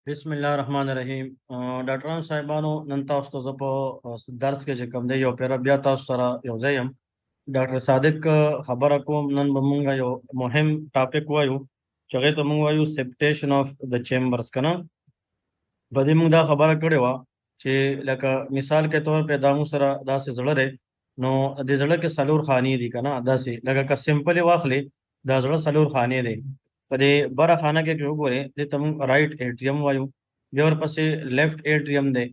بسم الله الرحمن الرحیم. ډاکټران صاحبانو، نن تاسو ته زه په درس کې چې کوم دی یو پیره بیا تاسو سره یو ځای یم. ډاکټر صادق خبره کوم. نن به مونږ یو مهم ټاپک وایو چې هغې ته مونږ وایو سپټیشن اف د چیمبرز که نه. په دې مونږ دا خبره کړې وه چې لکه مثال کې طور په دا مونږ سره داسې زړه دی، نو د زړه کې څلور خانې دي که نه. داسې لکه که سمپل یې واخلې، دا زړه څلور خانې دی. په دې بره خانه کې که وګورې، دې ته مونږ رایټ ایټریم وایو، بیا ورپسې لیفټ ایټریم دی،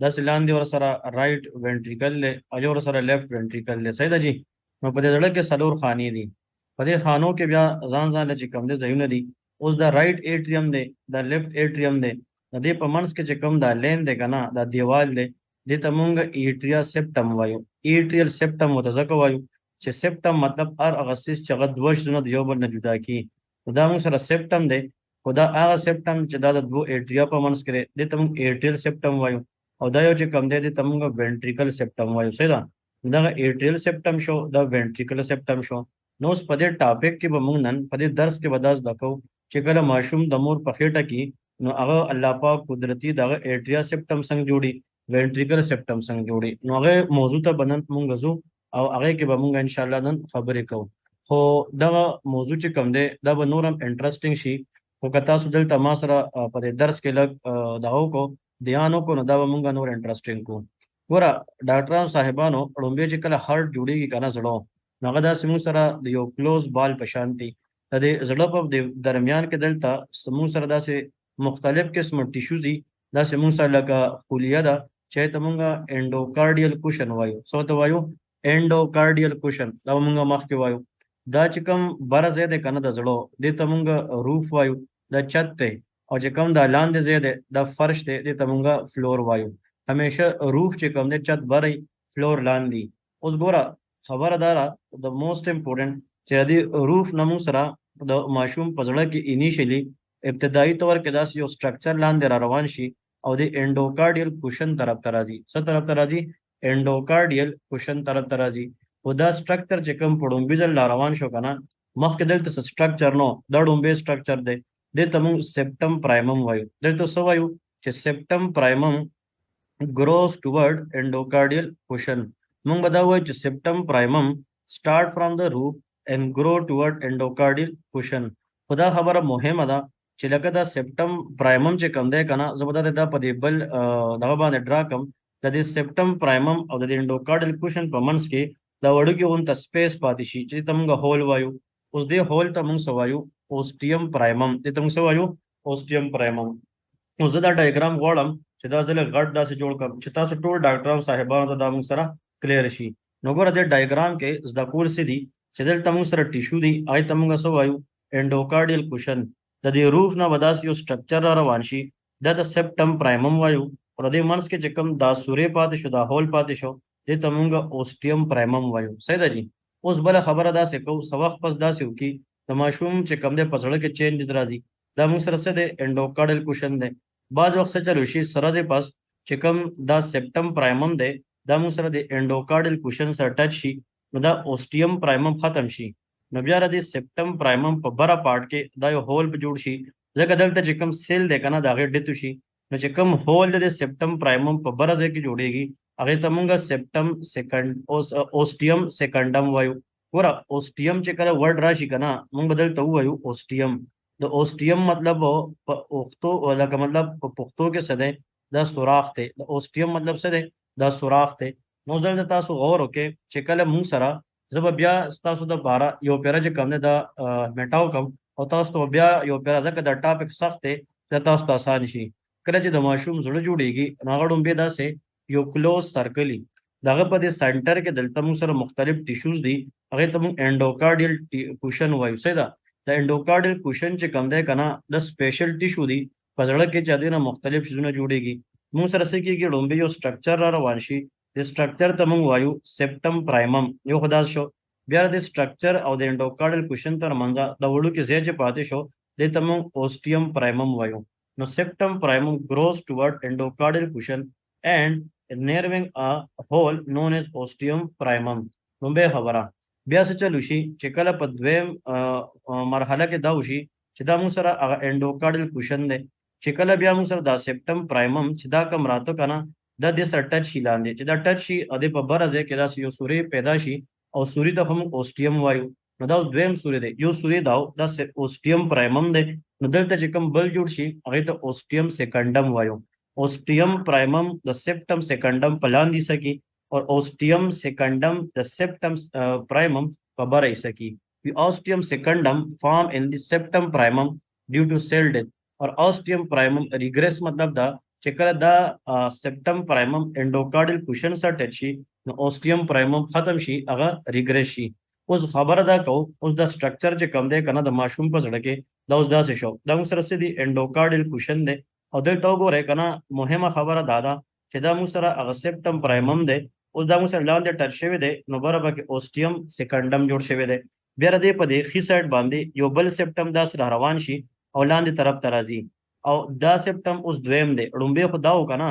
داسې لاندې ورسره رایټ وینټریکل دی او یو ورسره لیفټ وینټریکل دی. صحیح ده جي؟ نو په دې زړه کې څلور خانې دي. په دې خانو کې بیا ځان ځان له چې کوم دی ځایونه دي. اوس دا رایټ ایټریم دی، دا لیفټ ایټریم دی، د دې په منځ کې چې کوم دا لین دی که نه، دا دیوال دی، دې ته مونږ ایټریا سپټم وایو. ایټریل سپټم ورته ځکه وایو چې سپټم مطلب هر هغه څیز چې هغه دوه شیزونه د یو بل نه جدا کړي. نو دا موږ سره سپټم دی، خو دا هغه سپټم چې دا د دوو ایټریا په منځ کې دی، دې ته موږ ایټریل سپټم وایو، او دا یو چې کوم دی، دې ته موږ وینټریکل سپټم وایو. صحیح ده؟ دغه ایټریل سپټم شو، دا وینټریکل سپټم شو. نو اوس په دې ټاپک کې به موږ نن په دې درس کې به دا زده کوو چې کله ماشوم د مور په خېټه کې، نو هغه الله پاک قدرتي دغه ایټریا سپټم څنګه جوړي، وینټریکل سپټم څنګه جوړي. نو هغه موضوع ته به نن موږ ځو او هغې کې به موږ انشاءالله نن خبرې کوو. خو دغه موضوع چې کوم دی دا به نور هم انټرسټینګ شي، خو که تاسو دلته ما سره په دې درس کې لږ دغه وکړو، دیان وکړو، نو دا به موږ نور انټرسټینګ کړو. ګوره ډاکټرانو صاحبانو، ړومبی چې کله هارټ جوړیږي که نه، زړه، نو هغه داسې موږ سره د یو کلوز بال په شان دی. د دې زړه په دې درمیان کې دلته موږ سره داسې مختلف قسمه ټیشو دي، داسې موږ سره لکه خلیه ده چې ته موږ انډوکارډیل کوشن وایو. څه ورته وایو؟ انډوکارډیل کوشن. دا به موږ مخکې وایو. دا چې کوم بره ځای دی که نه د زړه، دې ته موږ روف وایو، دا چت دی، او چې کوم دا لاندې ځای دی، دا فرش دی، دې ته موږ فلور وایو. همیشه روف چې کوم دی چت بری، فلور لاندې. اوس ګوره خبره دا ده، د موسټ امپورټنټ چې د دې روف نه موږ سره د ماشوم په زړه کې انیشلی ابتدایي طور کې داسې یو سټرکچر لاندې را روان شي او د انډوکارډیل کوشن طرف ته راځي. څه طرف ته راځي؟ انډوکارډیل کوشن طرف ته راځي. خو دا سټرکچر چې کوم په ړومبي ځل را روان شو که نه، مخکې دلته څه سټرکچر نو، دا ړومبی سټرکچر دی، دې ته موږ سپټم پرایمم وایو. دلته څه وایو؟ چې سپټم پرایمم grows toward endocardial cushion. موږ به دا وایو چې سپټم پرایمم start from the roof and grow toward endocardial cushion. خو دا خبره مهمه ده چې لکه دا سپټم پرایمم چې کوم دی که نه، زه به دا په دې بل دغه باندې ډرا کړم. د دې سپټم پرایمم او د دې انډوکارډیل کوشن په منځ کې دا وړوکی غونته سپیس پاتې شي چې ته موږ هول وایو. اوس دې هول ته موږ څه وایو؟ اوسټیم پرایمم. دې ته موږ څه وایو؟ اوسټیم پرایمم. نو زه دا ډایګرام غواړم چې دا زه لږ غټ داسې جوړ کړم چې تاسو ټول ډاکټران صاحبانو ته دا موږ سره کلیر شي. نو ګوره دې ډایګرام کې زده کول څه دي چې دلته موږ سره ټیشو دي، هغې ته موږ څه وایو؟ انډوکارډیل کوشن. د دې روف نه به داسې یو سټرکچر را روان شي، دا د سپټم پرایمم وایو. او د دې منځ کې چې کوم دا سورې پاتې شو، دا هول پاتې شو، دې ته موږ اوسټیم پرایمم وایو. صحیح ده جي؟ اوس بله خبره داسې کوو، څه وخت پس داسې وکړي د ماشوم چې کوم دی په زړه کې چینجز راځي. دا موږ سره څه دی؟ انډوکارډیل کوشن دی. بعض وخت څه چل وشي، سره دې پس چې کوم دا سپټم پرایمم دی، دا موږ سره د انډوکارډیل کوشن سره ټچ شي، نو دا اوسټیم پرایمم ختم شي. نو بیا د دې سپټم پرایمم په بره پارټ کې دا یو هول به جوړ شي، ځکه دلته چې کوم سیل دی که نه، د هغې ډیت وشي. نو چې کوم هول د دې سپټم پرایمم په بره ځای کې جوړېږي، هغې ته موږ سپټم سیکنډ اوسټیم سیکنډم وایو. ګوره اوسټیم چې کله ورډ راشي که نه، موږ به دلته ووایو اوسټیم. د اوسټیم مطلب په پښتو لکه مطلب په پښتو کې څه دی؟ دا سوراخ دی. د اوسټیم مطلب څه دی؟ دا سوراخ دی. نو دلته تاسو غور وکړئ چې کله موږ سره، زه به بیا ستاسو دپاره یو پیره چې کوم دی دا میټاو کوم او تاسو ته بیا یو پیره، ځکه دا ټاپک سخت دی، دا تاسو ته اسان شي. کله چې د ماشوم زړه جوړېږي، نو هغه ړومبی داسې یو کلوز سرکل وي، د هغه په دې سنټر کې دلته موږ سره مختلف ټیشوز دي، هغې ته موږ انډوکارډیل کوشن وایو. صحیح ده؟ د انډوکارډیل کوشن چې کوم دی که نه، د سپیشل ټیشو دي په زړه کې چې دې نه مختلف شیزونه جوړېږي. موږ سره څه کېږي؟ ړومبی یو سټرکچر را روان شي، دې سټرکچر ته موږ وایو سپټم پرایمم. یو خو داسې شو. بیا د سټرکچر او د انډوکارډیل کوشن تر منځ د وړوکي ځای چې پاتې شو، دې ته موږ اوسټیم پرایمم وایو. نو سپټم پرایمم grows toward endocardial cushion and narrowing a hole known as ostium primum. لومبی خبره بیا څه چلو شي چې کله په دویم مرحله کې دا وشي چې دا موږ سره هغه انډوکارډیل کوشن دی، چې کله بیا موږ سره دا سپټم پرایمم چې دا کم راته کنه، دا د سره ټچ شي لاندې، چې دا ټچ شي او د په بره ځای کې داسې یو سوري پیدا شي، او سوري ته هم اوسټیم وایو. نو دا اوس دویم سوري دی، یو سوري دا دا اوسټیم پرایمم دی. نو دلته چې کوم بل جوړ شي هغې ته اوسټیم سیکنډم وایو. اوسټیم پرایمم د سپټم سیکنډم په لاندې حصه کې، او اوسټیم سیکنډم د سپټم پرایمم په بره حصه کې. The ostium secundum form in the septum primum due to cell death، اور ostium primum regress، مطلب دا چې کله دا سپټم پرایمم انډوکارډل کوشن سره ټچ شي نو اوسټیم پرایمم ختم شي، هغه ریګریس شي. اوس خبره دا کو، اوس دا سټرکچر چې کم دی کنه د ماشوم په زړه کې، دا اوس داسې شو. دا موږ سره څه دي؟ انډوکارډل کوشن دی. او دلته وګورئ کنه، مهمه خبره دا ده چې دا موږ سره هغه سپټم پرایمم دی. اوس دا موږ سره لاندې ټچ شوی دی، نو بره پکې اوسټیم سیکنډم جوړ شوی دی. بیا دې په دې ښي سایډ باندې یو بل سپټم داسې را روان شي او لاندې طرف ته راځي، او دا سپټم اوس دویم دی. ړومبی خو دا و که نه،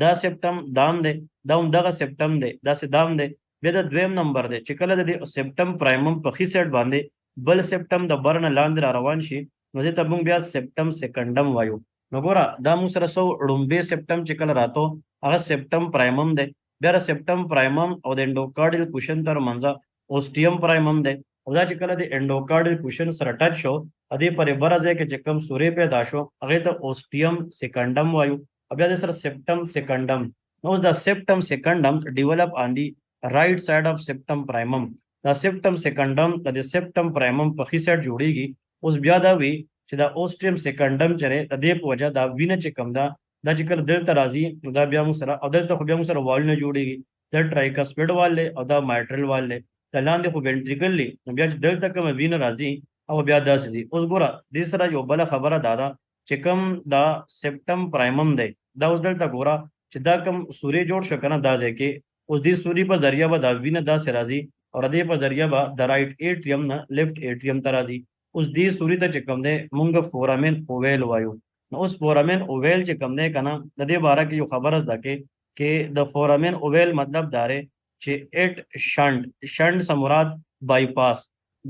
دا سپټم دام دی، دا هم دغه سپټم دی، داسې دام دی. بیا دا دویم نمبر دی چې کله د دې سپټم پرایمم په ښي سایډ باندې بل سپټم د بر نه لاندې را روان شي، نو دې ته موږ بیا سپټم سیکنډم وایو. نو ګوره، دا موږ سره څه؟ ړومبی سپټم چې کله راتو هغه سپټم پرایمم دی. بیا سپټم پرایمم او د انډوکارډل کوشن تر منځ اوسټیم پرایمم دی، او دا چې کله د انډوکارډل کوشن سره ټچ شو، ا دې پر بره ځای کې چې کوم سورې پیدا شو هغې ته اوسټیم سیکنډم وایو، او بیا د سره سپټم سیکنډم. نو اوس دا سپټم سیکنډم ډیولپ آن دی رائټ سایډ اف سپټم پرایمم. دا سپټم سیکنډم د دې سپټم پرایمم په ښي سایډ جوړیږي. اوس بیا دا وی چې دا اوسټیم سیکنډم چې د دې په وجه دا وینه چې کوم ده، دا چې کله دلته راځي نو دا بیا موږ سره، او دلته خو بیا موږ سره والونه جوړیږي، دا ټرایکسپیډ وال دی او دا مایټرل وال دی، دا لاندې خو وینټریکل دی. نو بیا چې دلته کومه وینه راځي او بیا داسې ځي. اوس ګوره، دې سره یو بله خبره دا ده چې کوم دا سپټم پرایمم دی، دا اوس دلته ګوره چې دا کوم سورې جوړ شو کنه دا ځای کې، اوس دې سوري په ذریعه به دا وینه داسې راځي، او د دې په ذریعه به د رائټ ایټریم نه لیفټ ایټریم ته راځي. اوس دې سوري ته چې کوم دی مونږ فورامین اوویل وایو. نو اوس فورامین اوویل چې کوم دی کنه، د دې باره کې یو خبره زده کې کې د فورامین اوویل مطلب دا دی چې اټ شنډ، شنډ څخه مراد بای پاس،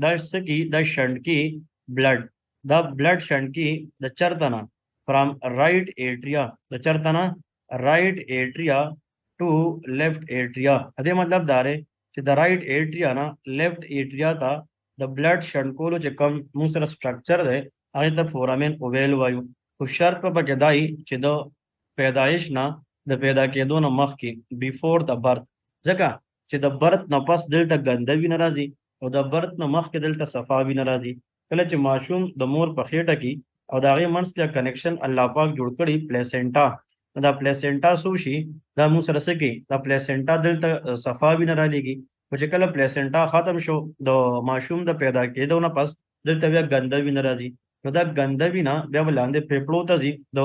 دا څه کی؟ دا شنډ کی بلډ، دا بلډ شنډ کی د چرته نه؟ فرام رائټ ایټریا، د چرته نه؟ رائټ ایټریا ټو لیفټ ایټریا. دې مطلب دا دی چې د رائټ ایټریا نه لیفټ ایټریا ته د بلډ شنډ کولو چې کوم موږ سره سټرکچر دی هغې ته فورامین اوویل وایو. خو شرط په پکې دا وي چې د پیدایش نه، د پیدا کېدو نه مخکې، بیفور د برت، ځکه چې د برت نه پس دلته ګنده وینه راځي او د برت نه مخکې دلته صفا وینه راځي. کله چې ماشوم د مور په خېټه کې او د هغې منځ کې کنیکشن الله پاک جوړ کړي پلیسنټا، نو دا پلیسنټا څه شي؟ دا موږ سره څه کوي؟ دا پلیسنټا دلته صفا وینه رالیږي. خو چې کله پلیسنټا ختم شو د ماشوم د پیدا کېدو نه پس، دلته بیا ګنده وینه راځي. نو دا ګنده وینه بیا به لاندې پېپړو ته ځي د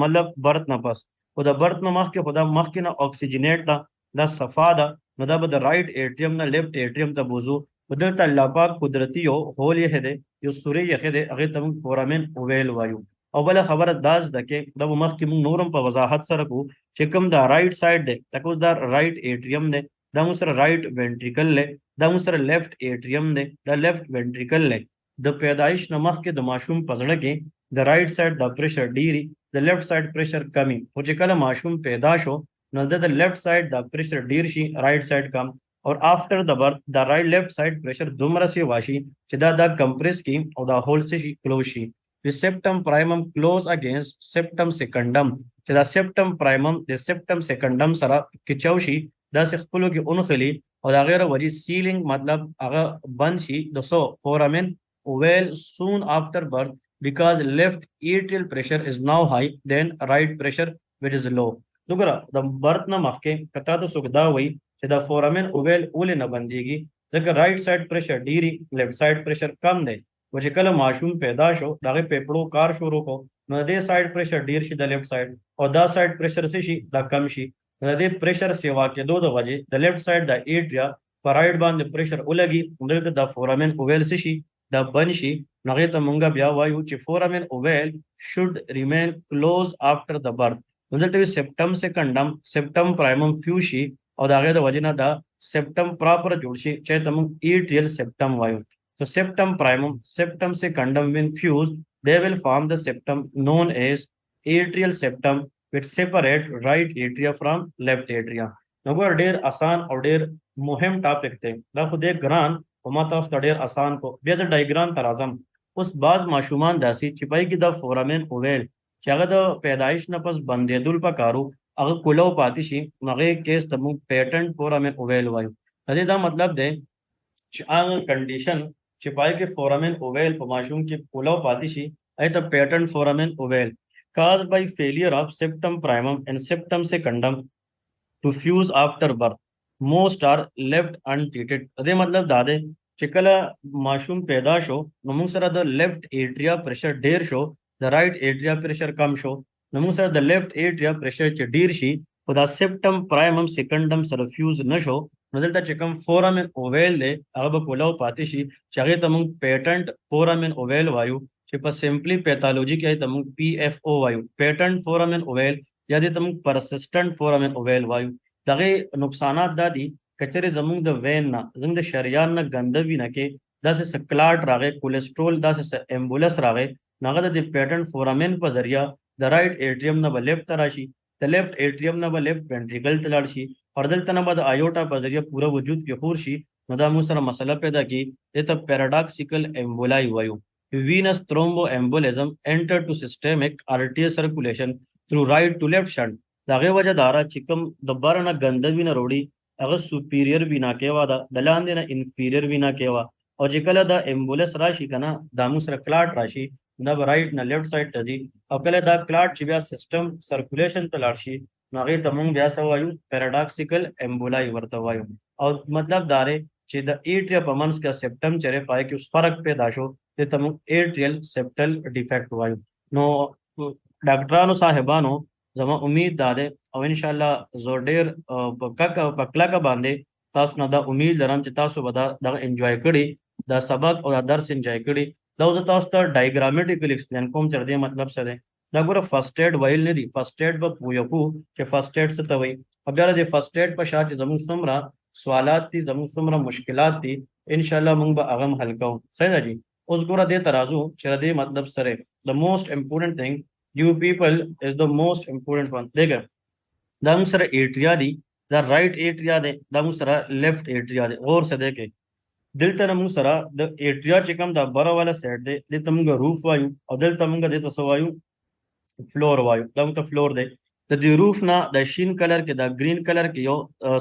مطلب برت نه پس. خو د برت نه مخکې خو دا مخکې نه اکسیجنیټ ده، دا صفا ده، نو دا به د رائټ ایټریم نه لیفټ ایټریم ته بوزو. خو دلته الله پاک قدرتي یو هول یې دی، یو سورې یې دی، هغې ته موږ فورامین اوویل وایو. او بله خبره دا زده کې، دا به مخکې موږ نورم په وضاحت سره کو چې کوم دا رائټ سایډ دی، لکه اوس دا رائټ ایټریم دی، دا موږ سره رائټ وینټریکل دی، دا موږ سره لیفټ ایټریم دی، دا لیفټ وینټریکل دی. د پیدایش نه مخکې د ماشوم په زړه کې د رائټ سایډ د پریشر ډیری، د لیفټ سایډ پریشر کمی. خو چې کله ماشوم پیدا شو نو د لیفټ سایډ د پریشر ډیر شي، رائټ سایډ کم، اور آفټر د برت د رائټ لیفټ سایډ پریشر دومره سی واشي چې دا دا کمپریس کی او دا هول څه شي؟ کلوز شي. The septum primum close against septum secundum، چې دا septum primum د septum secundum سره کچاو شي، داسې خپلو کې اونخلي، او د هغې وجې سیلینګ، مطلب هغه بند شي د سو فورامین ovale soon after birth because left atrial pressure is now high than right pressure which is low. نو ګوره، د برت نه مخکې که تا ته څوک دا وایي چې دا فورامین اوویل ولې نه بندیږي، ځکه رائټ سایډ پریشر ډیری، لیفټ سایډ پریشر کم دی. خو چې کله ماشوم پیدا شو، د هغې پیپړو کار شروع کړو، نو د دې سایډ پریشر ډیر شي، د لیفټ سایډ، او دا سایډ پریشر څه شي؟ دا کم شي. نو د دې پریشر سیوا کېدو د وجې د لیفټ سایډ د ایټریا په رائټ باندې پریشر ولګي، دلته د فورامین اوویل څه شي؟ دا بند شي. نو هغې ته مونږ بیا وایو چې فورامین اوویل should remain close after the birth. نو دلته وي سپټم سیکنډم، سپټم پرایمم فیو شي، او د هغې د وجې نه دا سپټم پراپر جوړ شي چې ته مونږ ایټریل سپټم وایو. So septum primum, septum secundum when fused, they will form the septum known as atrial septum which separate right atria from left atria. نو ګور ډیر آسان او ډیر مهم ټاپک دی. دا خو دې ګران او ما تاسو ته ډیر آسان کو. بیا د ډایګرام ته راځم. اوس بعض ماشومان داسي چې پای کې د فورامین اوویل چې هغه د پیدایش نه پس بندېدل پکارو، هغه کولاو پاتې شي، نو هغې کیس ته موږ پیټنټ فورامین اوویل وایو. د دې دا مطلب دی چې هغه کنډیشن چې پای کې فورامین اوویل په ماشوم کې کولاو پاتې شي، هغې ته پیټنټ فورامین اوویل caused by failure of septum primum and septum secundum to fuse after birth. Most are left untreated. دې مطلب دا دی چې کله ماشوم پیدا شو نو موږ سره د لیفټ ایټریا پریشر ډیر شو، د رائټ ایټریا پریشر کم شو. نو موږ سره د لیفټ ایټریا پریشر چې ډیر شي خو دا سپټم پرایمم سیکنډم سره فیوز نه شو، نو دلته چې کوم فورامن اوویل دی هغه به کولاو پاتې شي، چې هغې ته موږ پیټنټ فورامن اوویل وایو، چې په سمپلی پیتالوجي کې ته موږ پی اف او وایو، پیټنټ فورامن اوویل، یا دې ته موږ پرسسټنټ فورامن اوویل وایو. دغه نقصانات دا دي که چېرې زموږ د وین نه، زموږ د شریان نه ګنده وینه کې داسې څه کلاټ راغی، کولیسټرول داسې څه امبولس راغی، نو هغه د دې پیټنټ فورامن په ذریعه د رائټ ایټریم نه به لیفټ ته راشي، د لیفټ ایټریم نه به لیفټ وینټریکل ته لاړ شي، او دلته نه به د آیوټا په ذریعه پوره وجود کې خور شي. نو دا موږ سره مسله پیدا کړي، دې ته پیراډاکسیکل امبولای وایو. Venous thromboembolism enter to systemic arterial circulation through right to left shunt. د هغې وجه دا ده چې کوم د بره نه ګنده وینه راوړي هغه سپیریئر وینا کیوا ده، د لاندې نه انفیریئر وینا کیوا، او چې کله دا امبولس راشي که نه، دا موږ سره کلاټ راشي، دا به رائټ نه لیفټ سایډ ته ځي، او کله دا کلاټ چې بیا سیستم سرکولیشن ته لاړ شي نو هغې ته موږ بیا څه وایو؟ پیراډاکسیکل امبولای ورته وایو. او مطلب دا دی چې د ایټریا په منځ کې سپټم چېرې پای کې اوس فرق پیدا شو، دې ته موږ ایټریل سپټل ډیفیکټ وایو. نو ډاکټرانو صاحبانو زما امید دا دی، او انشاءالله زه ډېر په کلکه باندې تاسو نه دا امید لرم چې تاسو به دا دغه انجوای کړي، دا سبق او دا درس انجوای کړي. دا زه تاسو ته ډایګرامیټیکل ایکسپلین کوم چې دې مطلب څه دی. دا ګوره فرسټ ایډ ویل نه دي، فرسټ ایډ به پوه کړو چې فرسټ ایډ څه ته وایي، او بیا د فرسټ ایډ په شا چې زموږ څومره سوالات دي، زموږ څومره مشکلات دي، انشاءالله موږ به هغه هم حل کوو. صحیح ده جی؟ اوس ګوره دې ته راځو چې د دې مطلب سره the most important thing you people is the most important one. دیکھیں دا موږ سره ایټریا دی، دا رائټ ایټریا دی، دا موږ سره لیفټ ایټریا دی. غور سره دیکھیں دلته نه موږ سره د ایټریا چې کوم دا بره والا سایډ دی، دې ته موږ روف وایو، او دلته موږ دې ته څه وایو؟ فلور وایو. دا موږ ته فلور دی. د دې روف نه د شین کلر کې، دا ګرین کلر کې یو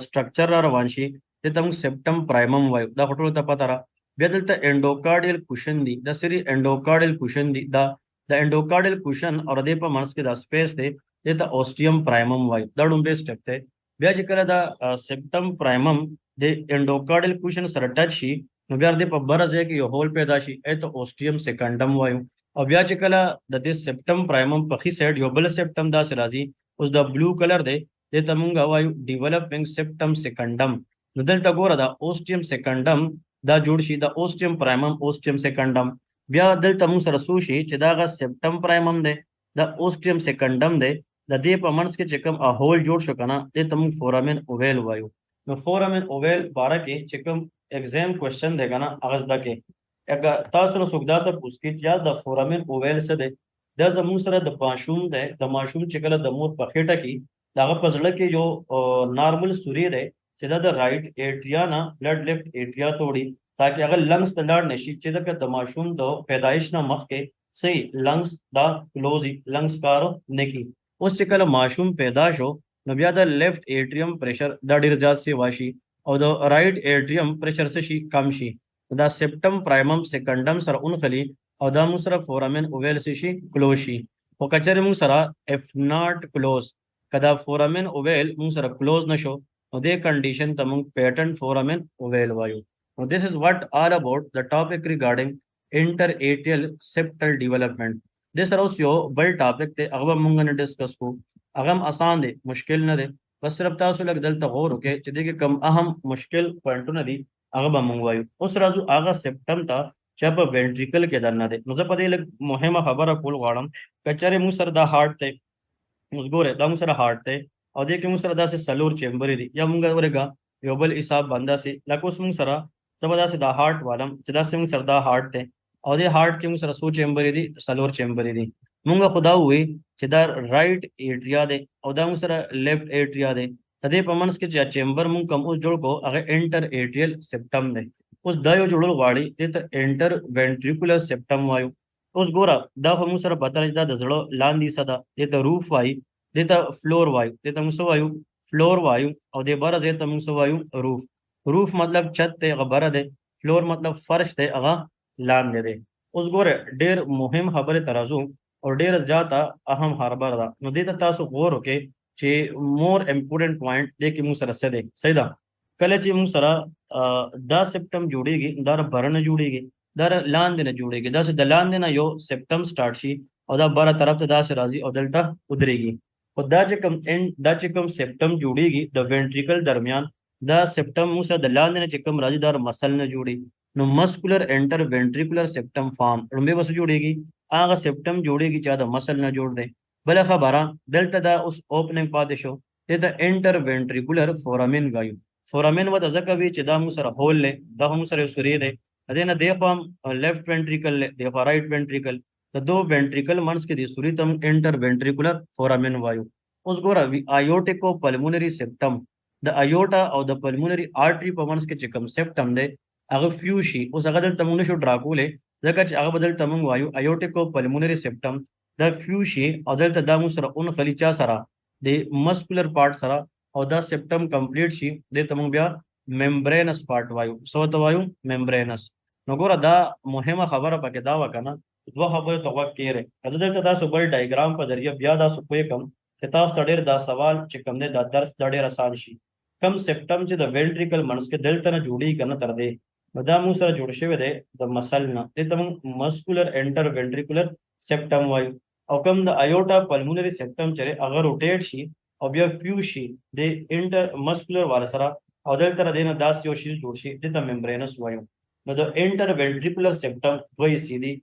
سټرکچر را روان شي، دې ته موږ سپټم پرایمم وایو. دا خو ټولو ته پته را. بیا دلته انډوکارډیل کوشن دی، دا سری انډوکارډیل کوشن دی، دا د انډوکارډیل کوشن او د دې په منځ کې دا سپیس دی، دې ته اوسټیم پرایمم وایو. دا لومړی سټپ دی. بیا چې کله دا سپټم پرایمم د انډوکارډیل کوشن سره ټچ شي، نو بیا د په بره ځای کې یو هول پیدا شي، دې ته اوسټیم سیکنډم وایو. او بیا چې کله د دې سپټم پرایمم په ښي سایډ یو بل سپټم داسې راځي، اوس دا بلو کلر دی، دې ته مونږ وایو ډیولپینګ سپټم سیکنډم. نو دلته ګوره دا اوسټیم سیکنډم دا جوړ شي، دا اوسټیم پرایمم اوسټیم سیکنډم. بیا دلته مونږ سره څو شي چې دا هغه سپټم پرایمم دی، دا اوسټیم سیکنډم دی، د دې په منځ کې چې کوم هول جوړ شو که نه، دې ته مونږ فورامین اوویل وایو. نو فورامین اوویل باره کې چې کوم ایگزام کوېشن دی که نه، هغه زده کړئ. اګه تاسو نه څوک دا تپوس کوي چې یار د فورامین اوویل څه دی، دا زموږ سره د ماشوم دی، د ماشوم چې کله د مور په خېټه کې د هغه په زړه کې یو نارمل سوری دی چې دا د رائټ ایټریا نه بلډ لیفټ ایټریا ته وړي، تاکه هغه لنګس ته لاړ نه شي، چې ځکه د ماشوم د پیدایش نه مخکې صحیح لنګس دا کلوز وي، لنګس کار نه کوي. اوس چې کله ماشوم پیدا شو نو بیا د لیفټ ایټریم پریشر دا ډېر زیات سیوا شي، او د رائټ ایټریم پریشر څه شي؟ کم شي. دا سپټم پرایمم سیکنډم سره اونخلي او دا موږ سره فورامین اوویل څه شي؟ کلوز شي. خو که چېرې موږ سره اف ناټ کلوز، که دا فورامین اوویل موږ سره کلوز نه شو، نو دې کنډیشن ته موږ پیټنټ فورامین اوویل وایو. نو this is what all about the topic regarding interatrial septal development. دې سره اوس یو بل ټاپک دی، هغه به موږ نه ډسکس کوو. هغه هم اسان دی، مشکل نه دی، بس صرف تاسو لږ دلته غور وکړئ چې دې کې کوم اهم مشکل پوینټونه دي هغه به موږ وایو. اوس راځو هغه سپټم ته چې په وینټریکل کې دننه دی. نو زه په دې لږ مهمه خبره کول غواړم. که چېرې موږ سره دا هارټ دی، اوس ګورئ دا موږ سره هارټ دی، او دې کې موږ سره داسې څلور چیمبرې دي، یا موږ ورګه یو بل حساب باندې داسې، لکه اوس موږ سره زه به داسې دا هارټ والم چې داسې موږ سره دا هارټ دی، او دې هارټ کې موږ سره څو چیمبرې دي؟ څلور چیمبرې دي. مونږ خو دا ووی چې دا رائټ ایټریا دی او دا موږ سره لیفټ ایټریا دی. د دې په منځ کې چې چیمبر مونږ کوم اوس جوړ کو هغه انټر ایټریل سپټم دی. اوس دا یو جوړول غواړي، دې ته انټر وینټریکولر سپټم وایو. اوس ګوره دا خو موږ سره پته ده، دا د زړه لاندې حصه ده، دې ته روف وایي، دې ته فلور وایو، دې ته موږ څه وایو؟ فلور وایو. او دې بره ځای ته موږ څه وایو؟ روف. روف مطلب چت دی، هغه بره دی، فلور مطلب فرش دی، هغه لاندې دی. اوس ګوره ډېر مهم خبرې ته راځو او ډېره زیاته اهم خبره ده. نو دې ته تاسو غور وکړئ چې مور امپورټنټ پوینټ دې کې موږ سره څه دی. صحیح ده، کله چې موږ سره دا سپټم جوړیږي، دا بره نه جوړیږي، دا لاندې نه جوړیږي، داسې د لاندې نه یو سپټم سټارټ شي او دا بره طرف ته داسې راځي او دلته ودرېږي. خو دا چې کوم دا چې کوم سپټم جوړیږي د وینټریکل درمیان، دا سپټم موږ سره د لاندې نه چې کوم راځي دا مسل نه جوړي. نو مسکولر انټر وینټریکولر سپټم فارم لومړی به څه جوړیږي؟ هغه سپټم جوړیږي چې د مسل نه جوړ دی. بله خبره دلته دا اوس اوپننګ پاتې شو، دې ته انټر وینټریکولر فورامین وایو. فورامین ورته ځکه وي چې دا موږ سره هول دی، دا هم موږ سره یو سوری دی، د دې نه دې خوا هم لیفټ وینټریکل دی، دې خوا رائټ وینټریکل، د دوه وینټریکل منځ کې دې سوري ته موږ انټر وینټریکولر فورامین وایو. اوس ګوره وی آیوټیکو پلمونري سپټم، د ایوټا او د پلمونري آرټری په منځ کې چې کوم سپټم دی هغه فیو شي. اوس هغه دلته موږ نشو ډرا کولی ځکه چې هغه به دلته موږ وایو ایوټیکو پلمونري سپټم، دا فیو شي او دلته دا موږ سره اونخلي چا سره؟ د مسکولر پارټ سره، او دا سپټم کمپلیټ شي، دې ته موږ بیا ممبرینس پارټ وایو. څه ورته وایو؟ ممبرینس. نو ګوره دا مهمه خبره پکې دا وه که نه، دوه خبرې ته غوږ کېږئ. که زه دلته تاسو بل ډایګرام په ذریعه بیا تاسو پوه کړم چې تاسو ته ډېر دا سوال چې کوم دی دا درس دا ډېر اسان شي. کم سپټم چې د وینټریکل منځ کې دلته نه جوړېږي که نه تر دې، نو دا موږ سره جوړ شوی دی د مسل نه، دې ته موږ مسکولر انټر وینټریکولر سپټم وایو. او کوم د ایوټا پلمونري سپټم چې هغه روټیټ شي او بیا فیو شي د انټر مسکولر والا سره، او دلته د دې نه داسې یو شی جوړ شي، دې ته ممبرینس وایو. نو د انټر وینټریکولر سپټم دوه حصې دي،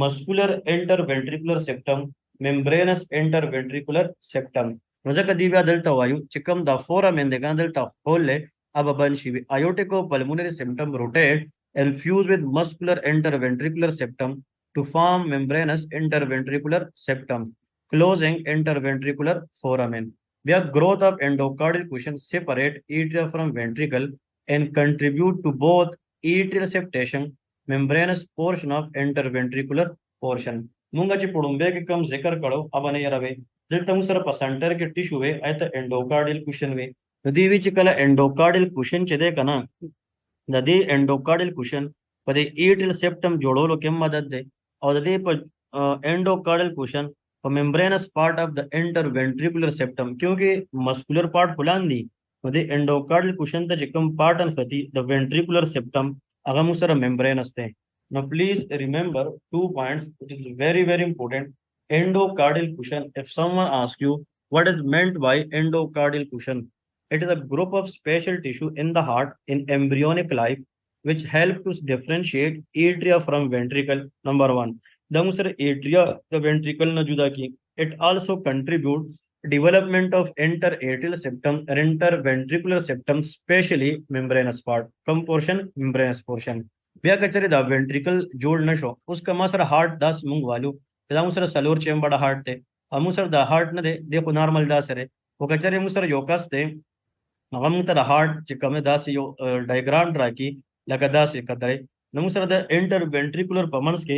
مسکولر انټر وینټریکولر سپټم، ممبرینس انټر وینټریکولر سپټم. نو ځکه دی بیا دلته وایو چې کوم دا فورامین دی که نه دلته هول دی هغه به بند شي. ایوټیکو پلمونري سپټم روټیټ and fuse with muscular interventricular septum to form membranous interventricular septum, closing interventricular foramen. بیا growth of endocardial cushion separate atria from ventricle and contribute to both atrial septation, membranous portion of interventricular portion. مونږ چې په ړومبی کې کوم ذکر کړو هغه نه یاروي. دلته موږ سره په سنټر کې ټیشو وي، هغه ته انډوکارډیل کوشن وي. نو دی وی چې کله انډوکارډیل کوشن چې دی که نه، د دې انډوکارډیل کوشن په دې ایټریل سپټم جوړولو کې مدد دی، او د دې په انډوکارډیل کوشن په ممبرینس پارټ اف د انټر وینټریکولر سپټم، کیونکه مسکولر پارټ خلان دي، نو د انډوکارډیل کوشن ته چې کوم پارټ نښتي د وینټریکولر سپټم هغه موږ سره ممبرینس دی. نو پلیز ریمبر 2 points which is very very important. Endocardial cushion, if someone asks you what is meant by endocardial cushion, it is a group of special tissue in the heart in embryonic life which help to differentiate atria from ventricle. Number 1, دا موږ سره atria د ventricle نه جدا کی. It also contribute development of interatrial septum and interventricular septum, especially membranous part. Come portion, membranous portion. بیا کچره دا ventricle جوړ نشو، اوس که ما سره هارت داس مونږ والو، دا موږ سره څلور چیمبر هارت دی، او موږ سره دا هارت نه دی، دی خو نارمل دا سره. خو کچره موږ سره یو کس دی، هغه موږ ته د هارت چې کوم داسې یو ډایګرام راکړي لکه داسې کتلی، نو موږ سره د انټر وینټریکولر په منځ کې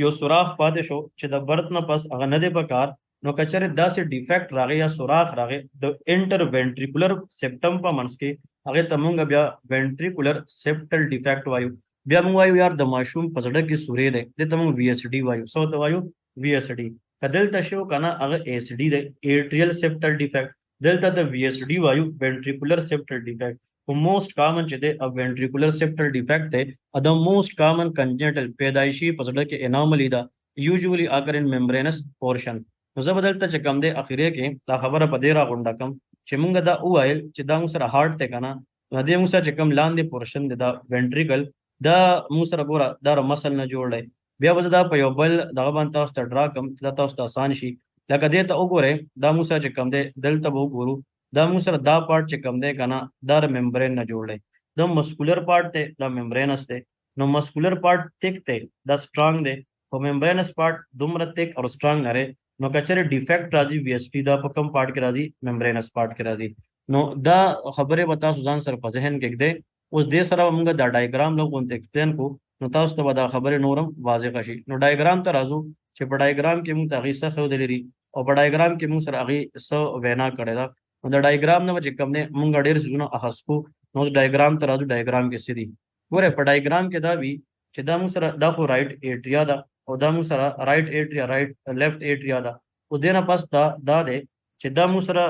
یو سوراخ پاتې شو چې د برت نه پس هغه نه دی په کار. نو کچره داسې ډیفیکټ راغی یا سوراخ راغی د انټر وینټریکولر سپټم په منځ کې، هغې ته مونږ بیا وینټریکولر سپټل ډیفیکټ وایو. بیا مونږ وایو یار د ماشوم په زړه کې سورې دی، دې ته مونږ وی ایس ډي وایو. څه ورته وایو؟ وی ایس ډي. که دلته شو که نه هغه ایس ډي دی، ایټریل سپټل ډیفیکټ. دلته د وی ایس ډي وایو، وینټریکولر سپټل ډیفیکټ. خو موسټ کامن چې دی وینټریکولر سپټل ډیفیکټ دی، دا موسټ کامن کنجنټل پیدایشي په زړه کې اناملی ده، یوزولي اکر ان ممبرینس پورشن. نو زه به دلته چې کوم دی اخرې کې دا خبره په دې راغونډه کړم چې مونږ دا وویل چې دا موږ سره هارت دی که نه، نو دې موږ سره چې کوم لاندې پورشن دی دا وینټریکل، دا موږ سره ګوره دا مسل نه جوړ دی. بیا به زه دا په یو بل دغه باندې تاسو ته ډرا کړم چې دا تاسو ته اسان شي. لکه دې ته وګورئ، دا موږ سره چې کوم دی دلته به وګورو، دا موږ سره دا پارټ چې کوم دی که نه دا د ممبرین نه جوړ دی، دا مسکولر پارټ دی، دا ممبرینس دی. نو مسکولر پارټ تیک دی، دا سټرانګ دی، خو ممبرینس پارټ دومره تیک او سټرانګ نه دی. نو که چېرې ډیفیکټ راځي وی اس ټي، دا په کوم پارټ کې راځي؟ ممبرینس پارټ کې راځي. نو دا خبرې به تاسو ځان سره په ذهن کې ږدئ. اوس دې سره به موږ دا ډایګرام لږ غونته ایکسپلین کړو، نو تاسو ته به دا خبرې نورم واضح شي. نو ډایګرام ته راځو چې په ډایګرام کې موږ ته هغې څه ښودلي دي او په ډایګرام کې موږ سره هغې څه وینا کړې ده. نو د ډایګرام نه به چې کوم دی موږ ډېر څیزونه اخذ کړو. نو اوس ډایګرام ته راځو، ډایګرام کې څه دي؟ ګورئ، په ډایګرام کې دا وي چې دا موږ سره دا خو رائټ ایټریا ده او دا موږ سره رائټ ایټریا، رائټ لیفټ ایټریا ده. او دې نه پس دا دا دی چې دا موږ سره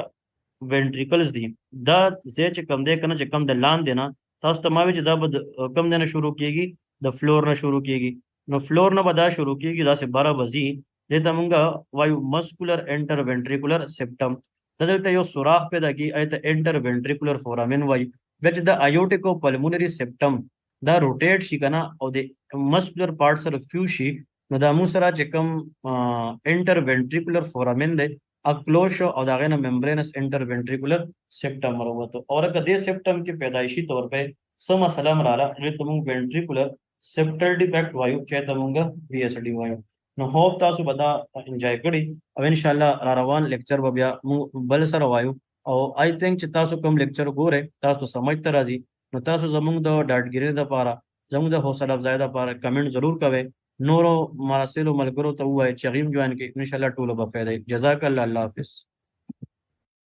وینټریکلز دي. دا ځای چې کوم دی کنه، چې کوم د لاندې نه تاسو ته ما وی چې دا به کوم دی نه شروع کیږي؟ د فلور نه شروع کیږي. نو فلور نه به دا شروع کیږي، داسې بره به ځي. دې ته مونږ وایو مسکولر انټر وینټریکولر سپټم. دا دلته یو سوراخ پیدا کی، ایته انټر وینټریکولر فورامن وایي. بیا چې د ایوټیکو پلمونری سپټم دا روټیټ شي کنه او د مسکولر پارټ سره فیوز شي، نو دا موږ سره چې کوم انټر وینټریکولر فورامن دی اکلوز شو او د هغې نه ممبرینس انټر وینټریکولر سپټم راووتو. او که دې سپټم کې پیدایشي طور په څه مسله هم راغله، هغې ته موږ وینټریکولر سپټل ډیفیکټ وایو، چې ته موږ وی اس ډي وایو. نو هوپ تاسو به دا انجوای کړي او ان شاء الله را روان لیکچر به بیا موږ بل سره وایو. او آی تھنک چې تاسو کوم لیکچر ګورئ تاسو سمجھ ته راځي. نو تاسو زموږ د ډاډګیرۍ دپاره، زموږ د حوصله افزایۍ دپاره کمنټ ضرور کوئ، نورو مراسلو ملګرو ته ووایئ چې هغوی هم جوین کړي. ان شاء الله ټولو به فایده وي. جزاک الله، الله حافظ.